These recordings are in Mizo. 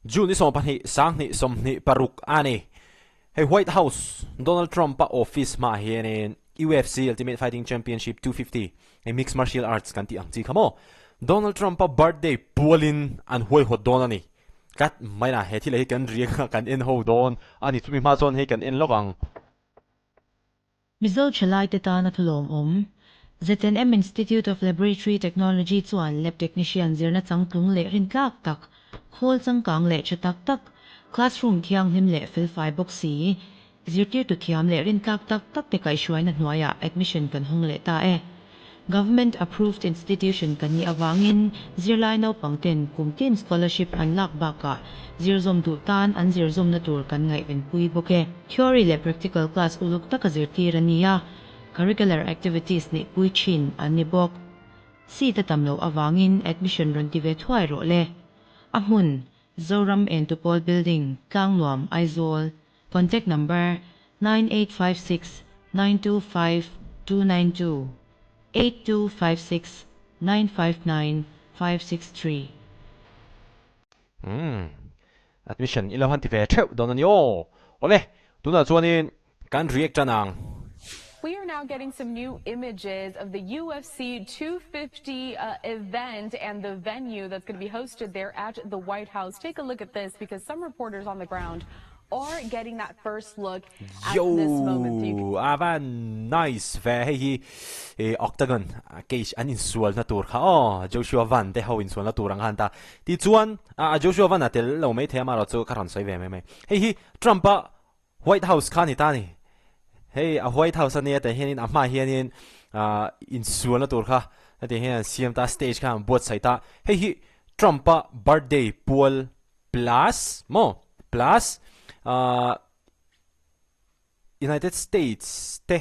June ni 12 2026 a ni. Hei White House Donald Trump a office hmaah hianin UFC Ultimate Fighting Championship 250 hei mixed martial arts kan tih ang chi kha maw Donald Trump a birthday pualin an huaihawt dawn a ni. Tlat mai la he thil ah hi kan riak a kan en ho dawn a ni chumi hma chuan hei kan en lawk ang. Mizo thalaite tana thulawmawm, ZNM Institute of Laboratory Technology chuan Lab Technician zirna changtlung leh rintlak tak, khawl changkang leh tha tak tak, classroom thianghlim leh felfai bawk si, zirtirtu thiam leh rintlak tak tak te kaihhruaina hnuaiah admission kan hawng leh ta e. Government approved institution kan nih avangin zirlai naupang ten kum tin scholarship an lak bakah zirzawm duh tan an zirzawmna tur kan ngaihvenpui bawk e. Theory leh practical class uluk taka zirtir a ni a, curricular activities neihpui thin an ni bawk. Seat a tam loh avangin admission rawn ti ve thuai rawh le. A hmun, Zoram Entupawl Building, Tlangnuam, Aizawl. Contact number, 9856 925 292, 8256 959 563. Umm admission i lo han ti ve theuh dawn a ni aw. Awle, tunah chuanin kan react tan ang. We are now getting some new images of the UFC 250 uh, event and the venue that's going to be hosted there at the White House. Take a look at this because some reporters on the ground are getting that first look at Yo, this moment. So you can ava nice ve hei hi eh, octagon cage an insual na tur kha aw Joshua Van te ho insual na tur ang khan ta ti chuan a Joshua Van a tel lo mai thei a marawh chu ka rawn sawi ve mai mai hei hi Trump a White House kha a ni ta a ni. Hei a White House a nia tah hianin a hmaah hianin ah insualna tur kha hetiang hian an siam ta a, stage kha an buatsaih ta. Hei hi Trump-a birthday pual plus maw plus ah United States te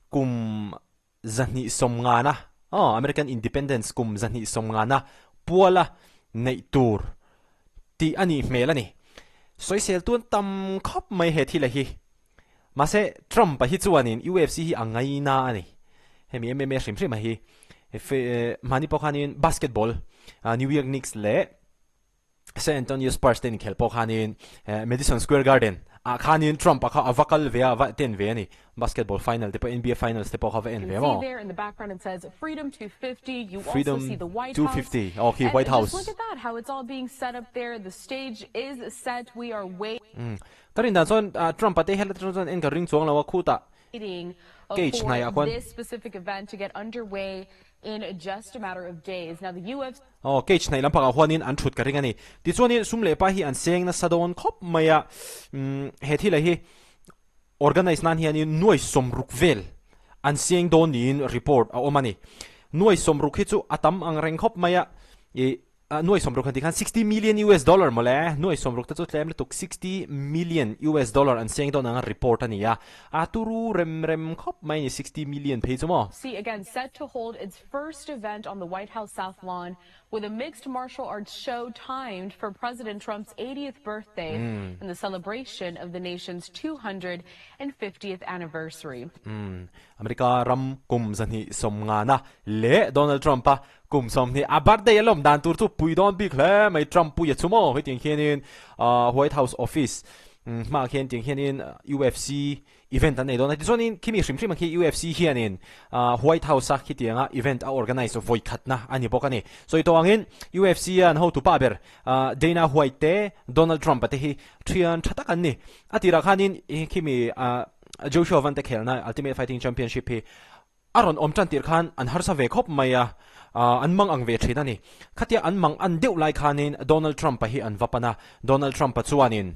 kum 250 aw American Independence kum 250 puala neih tur tih a nih hmel a ni. Sawisel tun tam khawp mai he thil a hi. Mahse Trump-a hi chuanin UFC hi a ngaina a ni. Hemi MMA hrim hrim a hi. Hmani pawh khanin basketball New York Knicks leh San Antonio Spurs te inkhel pawh khanin Madison Square Garden ah khanin Trump a kha a va kal ve a, a va attend ve a ni. Basketball final te pawh NBA finals te pawh kha va en ve maw? Freedom 250, you also Freedom see the White 250, House. aw khi And White just House. look at that, how it's all being set up there. The stage is set. We are waiting Ka rin dan chuan Trump a te hian atang chuan en ka ring chuang lo a, khutah cage for hnaiah khuan. this specific event to get underway in just a matter of days. Now the UFC Aw, cage hnaih lampangah huanin an thut ka ring a ni. Tichuanin sum leh pa hi an seng nasa dawn khawp mai a, umm he thila hi organize nan hianin nuai sawmruk vel an seng dawn niin report a awm a ni. Nuai sawmruk hi chu a tam ang reng khawp mai a, ih nuai sawmruk han tih khan 60 million US dollar mawle, nuai sawmruk te chu tlem lutuk 60 million US dollar an seng dawn ang a report a ni a, a turu rem rem khawp mai a ni 60 million phei chu maw. See again set to hold its first event on the White House South Lawn with a mixed martial arts show timed for President Trump's 80th birthday mm. and the celebration of the nation's 250th anniversary. Mm. America ram kum zani somngana le Donald Trump a kum somni a birthday alom dan tur chu pui don bik hle mai Trump pui a chumo hetiang hianin White House office hma khian tiang hianin UFC Event an nei dawn a, tichuanin khimi hrim hrim ang khi UFC hianin White House a khitianga event a organise vawi khatna a ni bawk a ni. Sawi tawh angin UFC a an hotu pa ber Dana White te Donald Trump a te hi thian tha tak an ni. A tirah khanin khimi Joshua Van te khelna Ultimate Fighting Championship hi a rawn awm tan tirh khan an harsa ve khawp mai a, an mang ang ve thin a ni. Khatia an mang an deuh lai khanin Donald Trump a hi an va pan a, Donald Trump a chuanin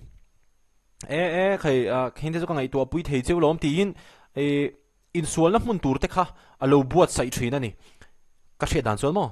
E e khai heng te chu ka ngaihtuah pui thei cheu lawm tiin e insualna hmun tur te kha a lo buatsaih thin a ni. Ka hriat dan chuan maw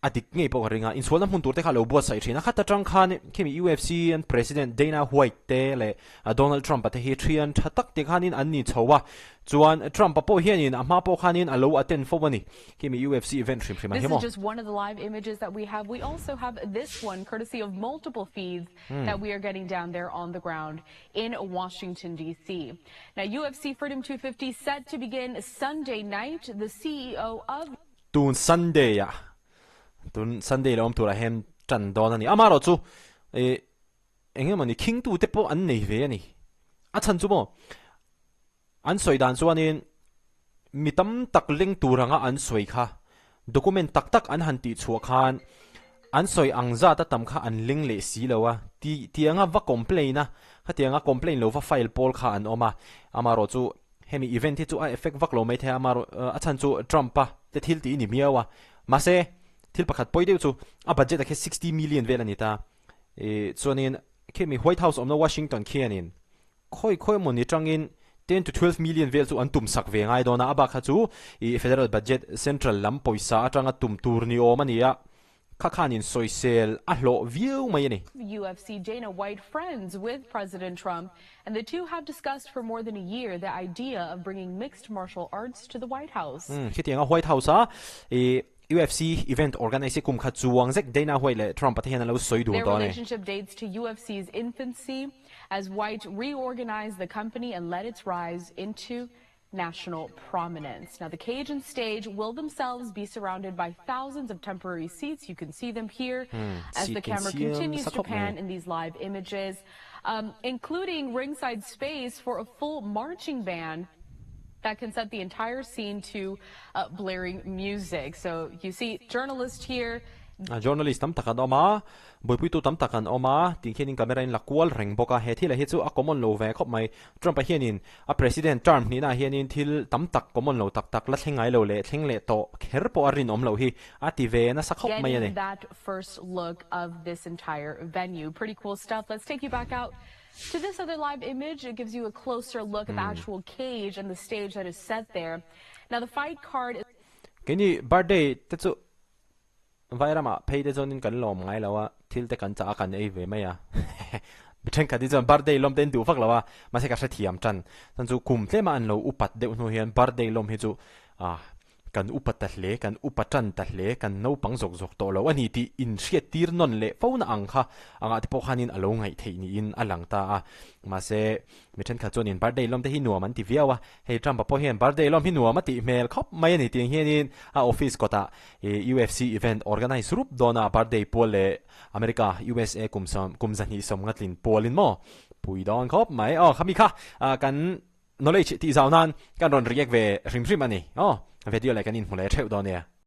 a dik ngei pawh ka ring a, insualna hmun tur te kha a lo buatsaih thin a. Khat atang khan khimi UFC an President Dana White te leh Donald Trump a te hi thian tha tak te khanin an ni chho a. Chuan Trump a pawh hianin a hma pawh khanin a lo attend fo a ni. Khimi UFC event hrim hrim ah This hi is maw. just one of the live images that we have. We also have this one courtesy of multiple feeds that we are getting down there on the ground in Washington, D.C. Now, UFC Freedom 250 set to begin Sunday night. The CEO of Tun Sunday ah tun Sunday lo awm turah hian tan dawn a ni. Amaherawhchu ih. eng emawni khingtute pawh an nei ve a ni. A chhan chu maw an sawi dan chuanin mi tam tak leng tur anga an sawi kha document tak tak an han tih chhuah khan an sawi ang zat a tam kha an leng leh si lo a ti tianga va complain a khatianga complain lo va file pawl kha an awm a amaherawh chu hemi event hi chu a effect vak lo maithei a amaherawh a chhan chu Trump a te thil tih ni miau a mahse thil pakhat pawi deuh chu a budget a khi 60 million vel a ni ta ih chuanin khimi White House awmna Washington khianin Khawi khawi emaw ni tangin 10 to 12 million vel chu an tum sak ve ngai dawn a, a bak kha chu ih federal budget central lam pawisa atanga tum tur ni awm a ni a, kha khanin sawisel a hlawh viau mai a ni. UFC Dana White friends with President Trump and the two have discussed for more than a year the idea of bringing mixed martial arts to the White House. Khitianga White House a ih UFC event organise hi kum khat chuang zek Dana White leh Trump a te hian an lo sawi dun Their dawn a ni. relationship dates to UFC's infancy as White reorganized the company and led its rise into national prominence. Now, the cage and stage will themselves be surrounded by thousands of temporary seats. You can see them here as the Seat in camera siam continues nasa to khawp mai. pan in these live images, including ringside space for a full marching band that can set the entire scene to blaring music. So you see journalists here Journalist tam tak an awm a, buaipuitu tam tak an awm a, tih khianin camera in la kual reng bawk a, he thil ah hi chu a common lo ve khawp mai. Trump-a hianin a president term hnihna ah hianin thil tam tak common lo tak tak la thleng ngai lo leh thleng leh tawh kher pawh a rinawm loh hi a ti ve nasa khawp mai a ni. Getting that first look of this entire venue. Pretty cool stuff. Let's take you back out to this other live image. It gives you a closer look at the actual cage and the stage that is set there. Now the fight card is Keini birthday te chu Vairamah phei te chuanin kan lawm ngai lo a, thil te kan chah a kan ei ve mai a. Mi thenkhat hi chuan birthday lawm te an duh vak lo a, mahse ka hrethiam tan. Chuan chu kum tlema an lo upat deuh hnu hian birthday lawm hi chu ah kan upa ta hle, kan upa tan ta hle, kan naupang zawk zawk tawh lo a ni tih inhriat tir nawn leh fo na ang kha angah te pawh khanin a lo ngaih theih niin a lang ta a. Mahse mi thenkhat chuanin birthday lawm te hi nuam an ti viau a, hei Trump-a pawh hian birthday lawm hi nuam a tih hmel khawp mai a ni tih ang hianin a office kawtah I UFC event organise rup dawna birthday pual leh America, USA kum sawm kum zahnih sawm nga tlin pualin maw pui dawn khawp mai. Aw khami kha kan knowledge tih zau nan kan rawn react ve hrim hrim a ni. Aw video leh kan inhmu leh theuh dawn nia.